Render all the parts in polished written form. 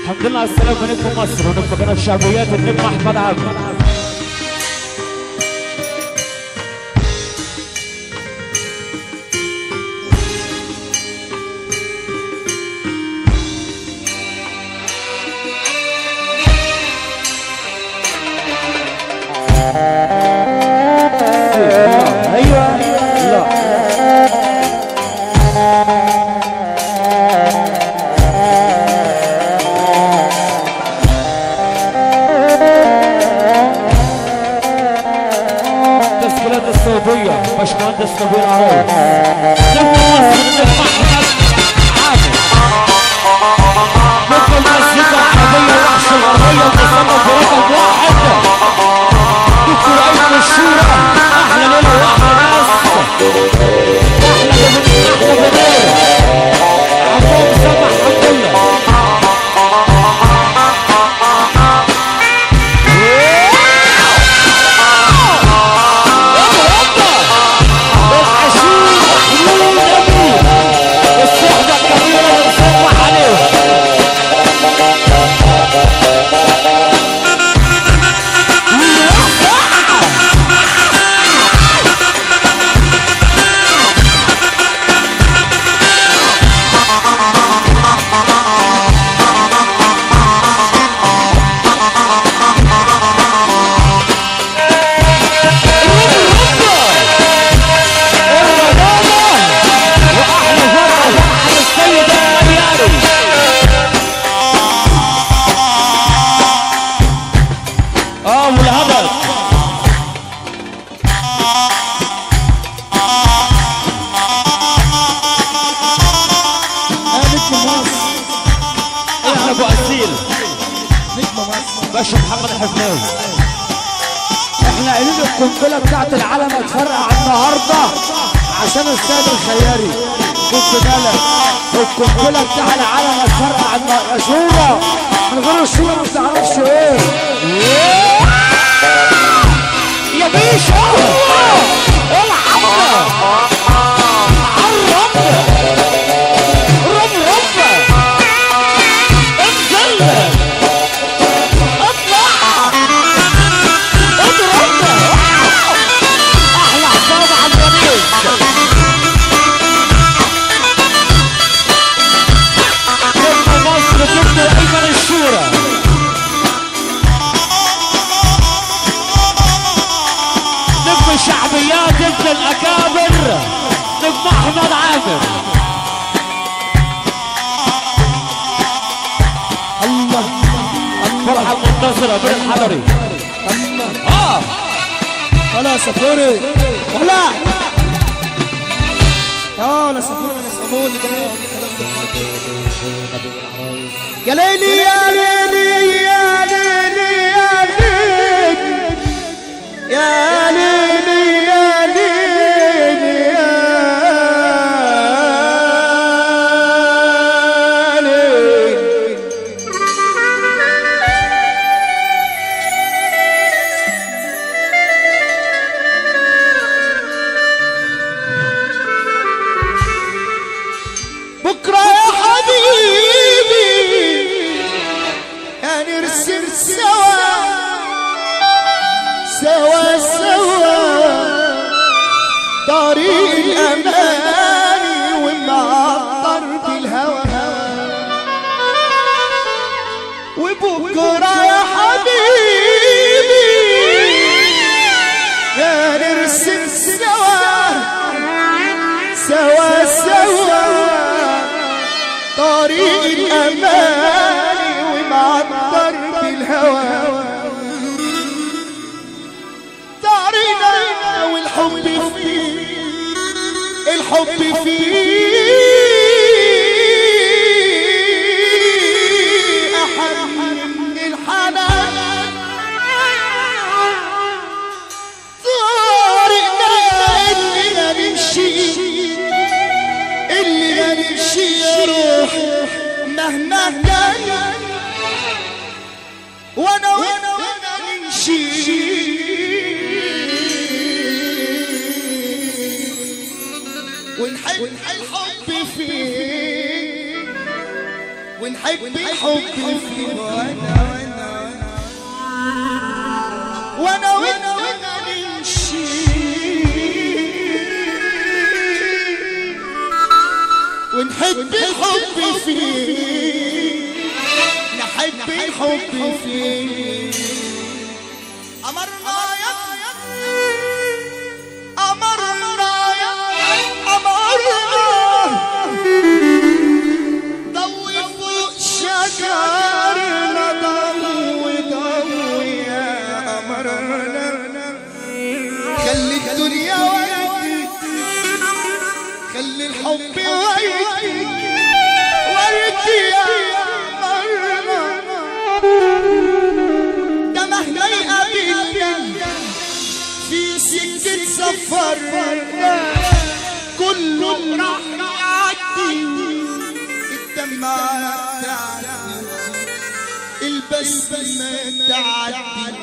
الحمد لله على السلامة نجم مصر ونجم قناة الشعبيات النجم أحمد عامر. ايوه لا التسجيلات الصوتية باشمهندس نبيل عرايس. نجم مصر النجم احمد عامر، نجم المزيكا العربية وحش الغربية المصنف برقم 1 دكتور ايمن الشورى. احلى ليلة واحلى ناس، احلى احلى بداية عمهم سامح الحمد لله. الصحبة الكبيرة بنصبح عليهم. باشا محمد الحفناوي. احنا قايلين القنبلة بتاعت العالم هتفرقع النهارده عشان السيد الخياري. خد بالك القنبلة بتاع العالم هتفرقع النهارده. شورى من غير الشورى ما بتعرفش ايه يا باشا. العب عرب رب رب انزل شعبيات ابن الاكابر نجم احمد عامر. الله الفرحة المنتظره بين الحضري. الله ولا سفوري ولا يا سفوري ولا سفوري. يا ليلي يا ليلي يا ليلي يا ليلي يا ليلي يا ليلي يا ليلي. بكرة يا حبيبي هنرسم سوا سوا سوا طريق الأماني ومعطر بالهوى. وبكرة يا حبيبي هنرسم سوا سوا سوا طريق الأماني ومعطر بالهوى. والحب فيه الحب فيه أحن من الحنان. طريقنا اللي ما نمشي اللي ما نمشي يا روح مهما كان وانا وانا نمشي ونحب الحب فيه. ونحب الحب فيه. وانا وانت نمشي ونحب الحب فيه، نحب الحب فيه. أمرنا يا أمرنا يا أمرنا، ضوي فوق شجرنا، ضوي ضوي يا أمرنا. خلي الدنيا وردي، خلي الحب وردي، وردي يا أمرنا. ده مهما يقابلنا في سكة سفرنا كله راح يعدي، الدمعة تعدي، البسمة تعدي،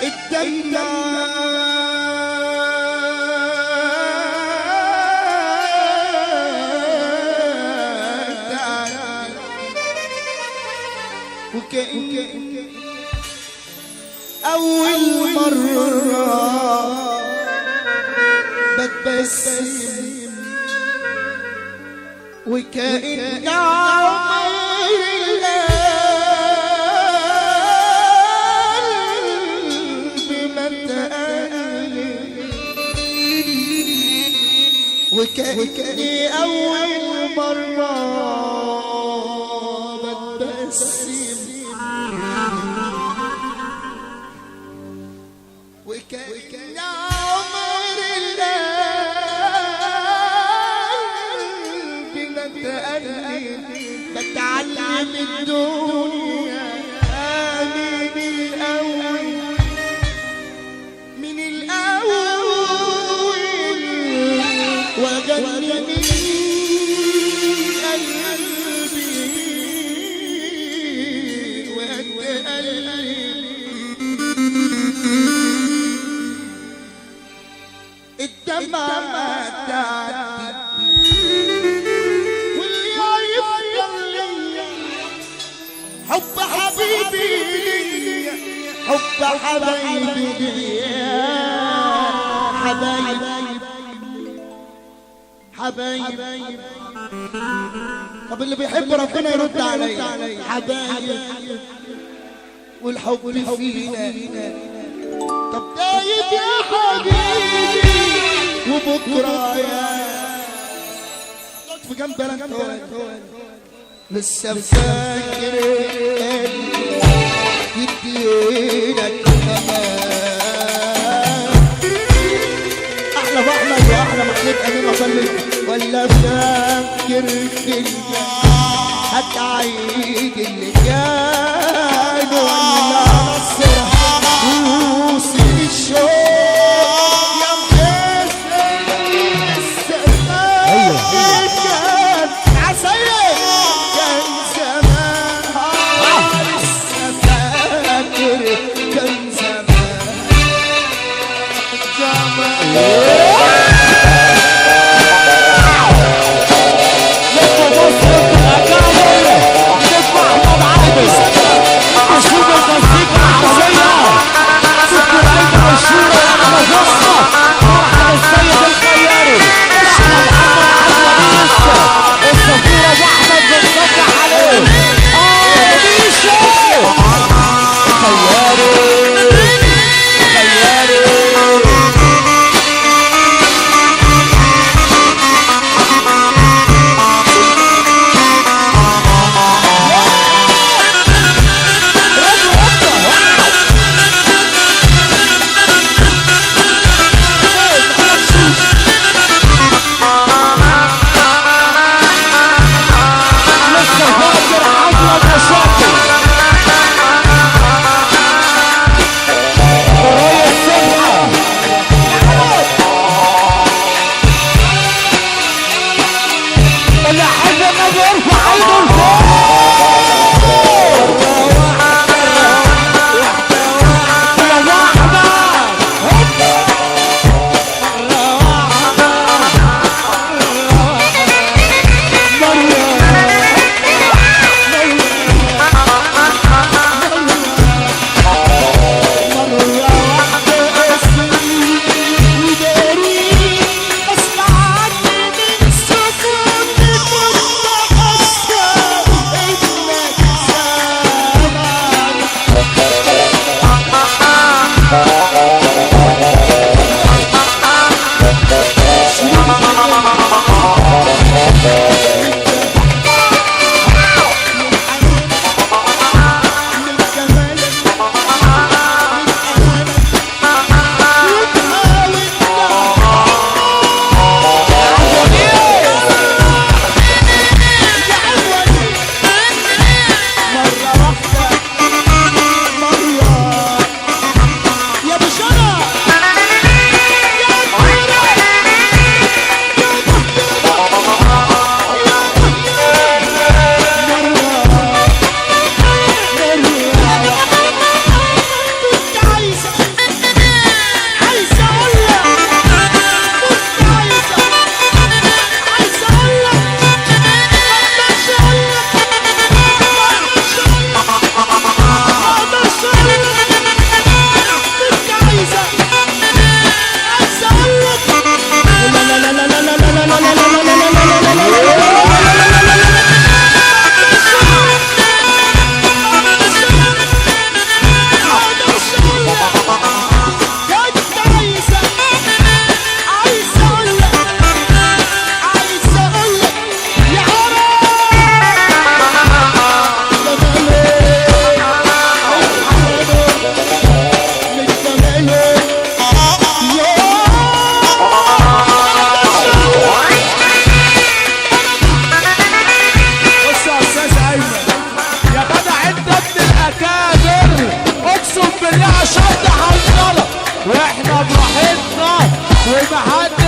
الدمعة تعدي. وكأن أول مرة بتبسم، وكأن عمري القلب ما اتألم، وكأني أول مرة بتبسم، وكأن عمر القلب ما اتألم. بتعلم الدنيا من الأول، من الأول، وأغني من قلبي وأتألم. الدمعة تعدي، واللي هيفضل ليا حب حبيبي ليا، حب حبايبي ليا، حبايب حبايب. طب اللي بيحب ربنا يرد عليا. حبايب والحب فينا. طب دايب يا حبيبي وبكره يا اقعد في جنب انا انت لسه فاكر يديلك امان. احلى واحلى واحلى محمود امين وصلي، ولا فاكر كلمه هتعيد اللي كان، ولا نصر وسيب الشوق يا مكسر السماء. كان عسير كان زمان، لسه فاكر كان زمان زمان. نجم مصر الاكابر، نجم احمد عادل.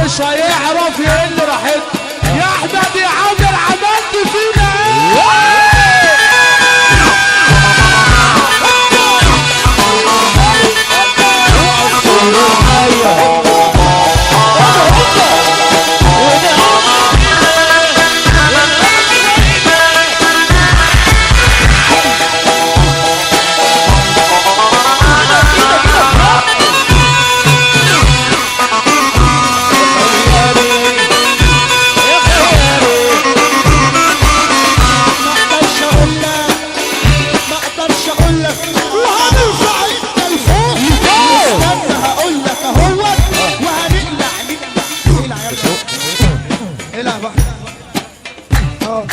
محدش هيعرف يقل راحتنا. يا احمد يا عامر عملت فينا ايه؟ ما اقدرش اقول لك، وهنرفع ايدنا لفوق. استنى هقول لك اهوت، وهنقلع نقلع نقلع. يلا العب بقى. اه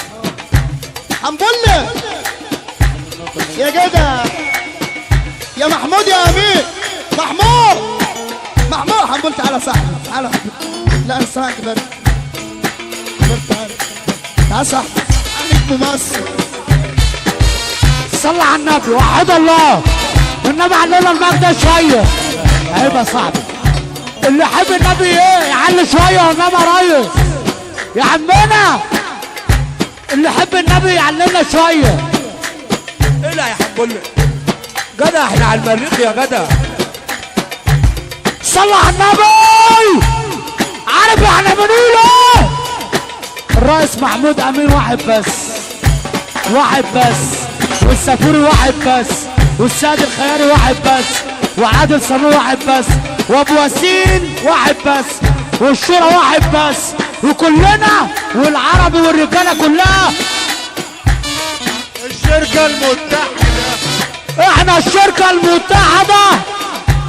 حنبله يا جدع، يا محمود، يا امير، محمود محمود حنبل، تعالى صاحبي، تعالى. لا انا سامعك كبرت، تعالى تعالى صاحبي، نجم مصر. صلى على النبي، وحد الله والنبي علينا المجد شوية. عيب يا صاحبي، اللي يحب النبي ايه يعلي شوية. والنبي يا ريس يا عمنا، اللي يحب النبي يعلمنا شوية. ايه يا حنبله جدع، احنا على المريخ يا جدع. صلى على النبي. عارف احنا بنقول ايه؟ الرئيس محمود امين واحد بس، واحد بس، والسافوري واحد بس، والسيد الخياري واحد بس، وعادل صنوع واحد بس، وابو ياسين واحد بس، والشورى واحد بس، وكلنا والعربي والرجاله كلها الشركة المتحدة. احنا الشركة المتحدة،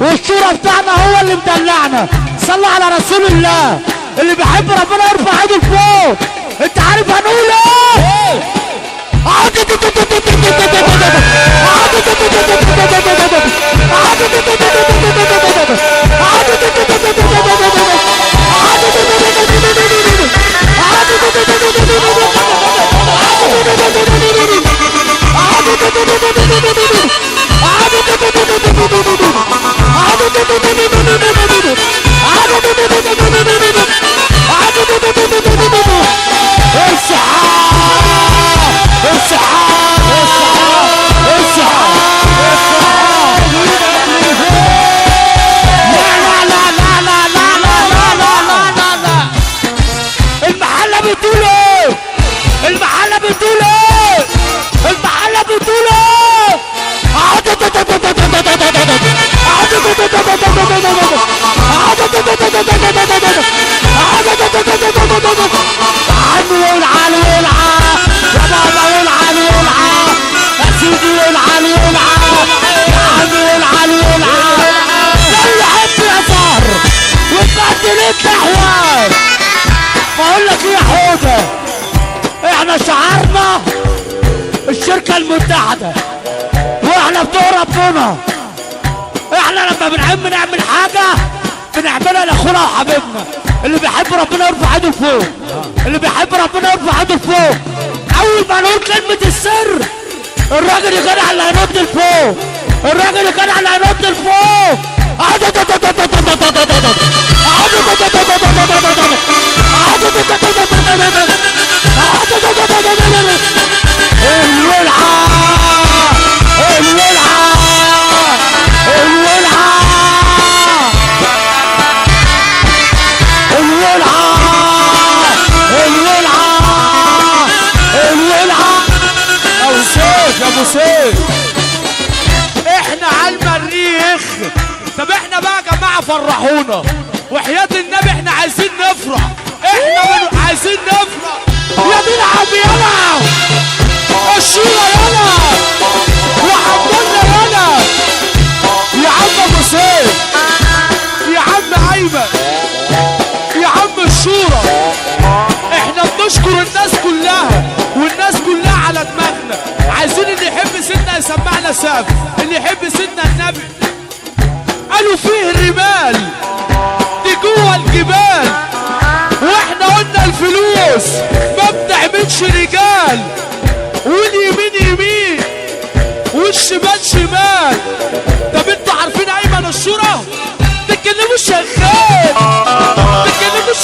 والشورى بتاعنا هو اللي مدلعنا. صلى على رسول الله. اللي بيحب ربنا يرفع ايده لفوق. انت عارف هنقول ايه؟ لا لا لا لا لا لا لا لا لا لا. المحلة بتقول ايه؟ المحلة بتقول ايه؟ المحلة بتقول ايه؟ عمي ولعان ولعان يا بابا، ولعان ولعان يا سيدي، ولعان ولعان يا عمي، ولعان ولعان. اللي يحب يا زهر وتبدلت الاحوال. بقول لك ايه يا حوده، احنا شعارنا الشركة المتحدة، واحنا بتوع ربنا. احنا لما بنحب نعمل حاجة بنعملها لاخونا وحبيبنا. اللي بيحب ربنا يرفع ايده لفوق، اللي بيحب ربنا يرفع ايده لفوق. اول ما نقول كلمة السر الراجل يجري اللي هينط لفوق، الراجل يجري اللي هينط لفوق. الولعة الولعة الولعة الولعة الولعة الولعة. ابو سيف يا ابو سيف، احنا على المريخ. طب احنا بقى يا جماعة فرحونا وحياة النبي، احنا عايزين نفرح، احنا عايزين نفرح. يا بيلعب يلا الشورى يلا وحبنا يلا يا عم ابو سيف، يا عم ايمن، يا عم الشورى. احنا بنشكر الناس كلها، والناس كلها على دماغنا. عايزين اللي يحب سيدنا يسمعنا سقف، اللي يحب سيدنا النبي. قالوا فيه الرمال دي جوه الجبال، واحنا قلنا الفلوس ما بتعملش رجال. واليمين يمين والشمال شمال. طب انتوا عارفين ايمن الشورى؟ تتكلموا شغال، تتكلموا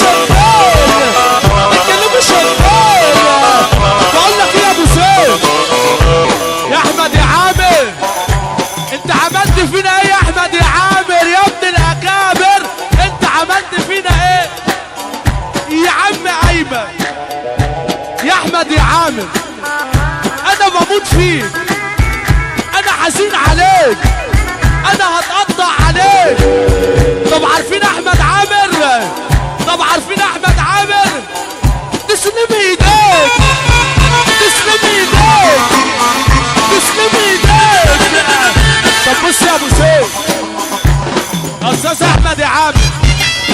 عامر، انا بموت فيك، انا حزين عليك، انا هتقطع عليك. طب عارفين احمد عامر؟ طب عارفين احمد عامر؟ تسلم ايديك، تسلم ايديك، تسلم ايديك. طب بص يا ابو سيف، استاذ احمد يا عم،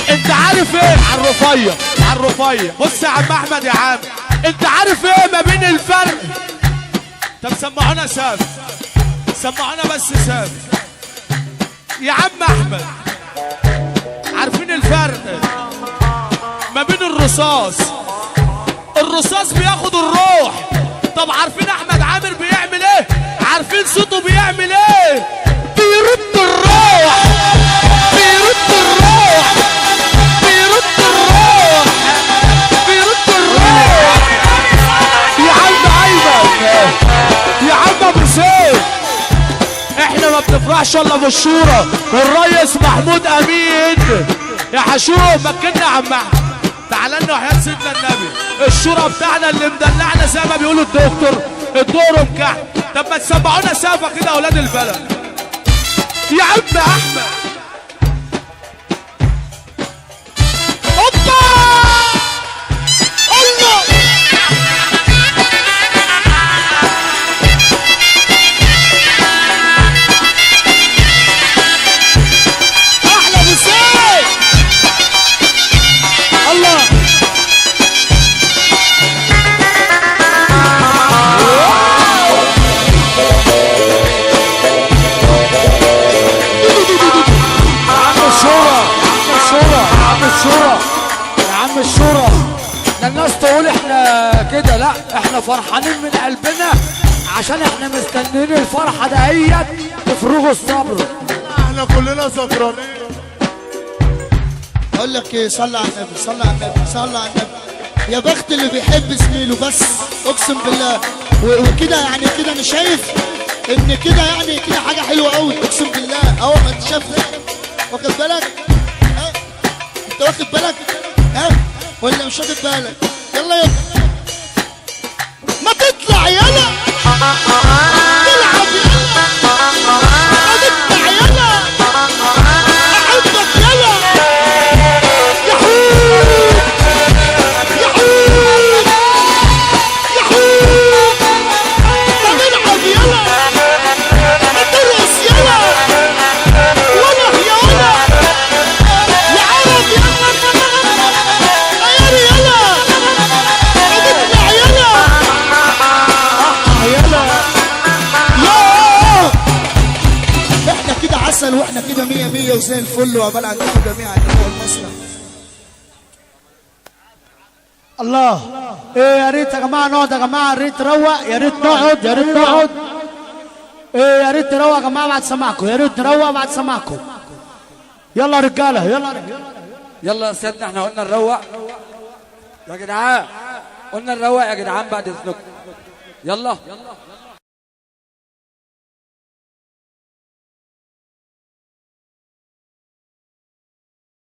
انت عارف ايه؟ على الرفيع، على الرفيع. بص يا عم احمد يا عم، انت عارف ايه ما بين الفرق؟ طب سمعونا ساف، سمعونا بس ساف يا عم احمد. عارفين الفرق ما بين الرصاص؟ الرصاص بياخد الروح. طب عارفين احمد عامر بيعمل ايه؟ عارفين صوته بيعمل ايه؟ بيرد الروح، بيرد الروح، بيرد الروح، بيرد الروح. يا عم ايمن، يا عم ابو سيف، احنا ما بنفرحش الا بالشورى. والريس محمود امين يا حشوم، مكننا يا عم احمد، تعالى لنا وحياة سيدنا النبي. الشورى بتاعنا اللي مدلعنا زي ما بيقولوا الدكتور، الدور مكحل. طب ما تسمعونا سافه كده اولاد البلد يا عم احمد. اوبا الله، احلى ابو سيف. الله يا عم الشورى، يا عم الشورى، يا عم الشورى، يا عم الشورى. ده الناس تقول احنا كده، لا احنا فرحانين من قلبنا عشان احنا مستنيين الفرحة دهيت تفرغوا الصبر. احنا كلنا سكرانين. اقول لك ايه، صلى على النبي، صلى على النبي، صلى على النبي. يا بخت اللي بيحب زميله بس، اقسم بالله. وكده يعني كده انا شايف ان كده يعني كده حاجة حلوة قوي، اقسم بالله. اهو ما انت شايف، واخد بالك؟ ها؟ انت واخد بالك؟ ها؟ ولا مش واخد بالك؟ يلا يلا، ما تطلع يلا، تلعب يلا، ما تطلع يلا، احبك يلا، يا حوت يا حوت يا حوت، ما تلعب يلا، ما ترقص يلا، ولا يا ولا يا عرب يلا، غير يلا، ما تطلع يلا، يلا يا. احنا كده عسل، واحنا كده مية مية وزي الفل، وعقبال عندكم جميعا اللي فوق المسرح. الله، ايه يا ريت يا جماعة نقعد يا جماعة، يا ريت نروق، يا ريت نقعد، يا ريت نقعد، ايه يا ريت نروق يا جماعة بعد سماعكم، يا ريت نروق بعد سماعكم. يلا يا رجاله، يلا رجاله، يلا يا سيدنا، احنا قلنا نروق يا جدعان، قلنا نروق يا جدعان بعد اذنكم. يلا.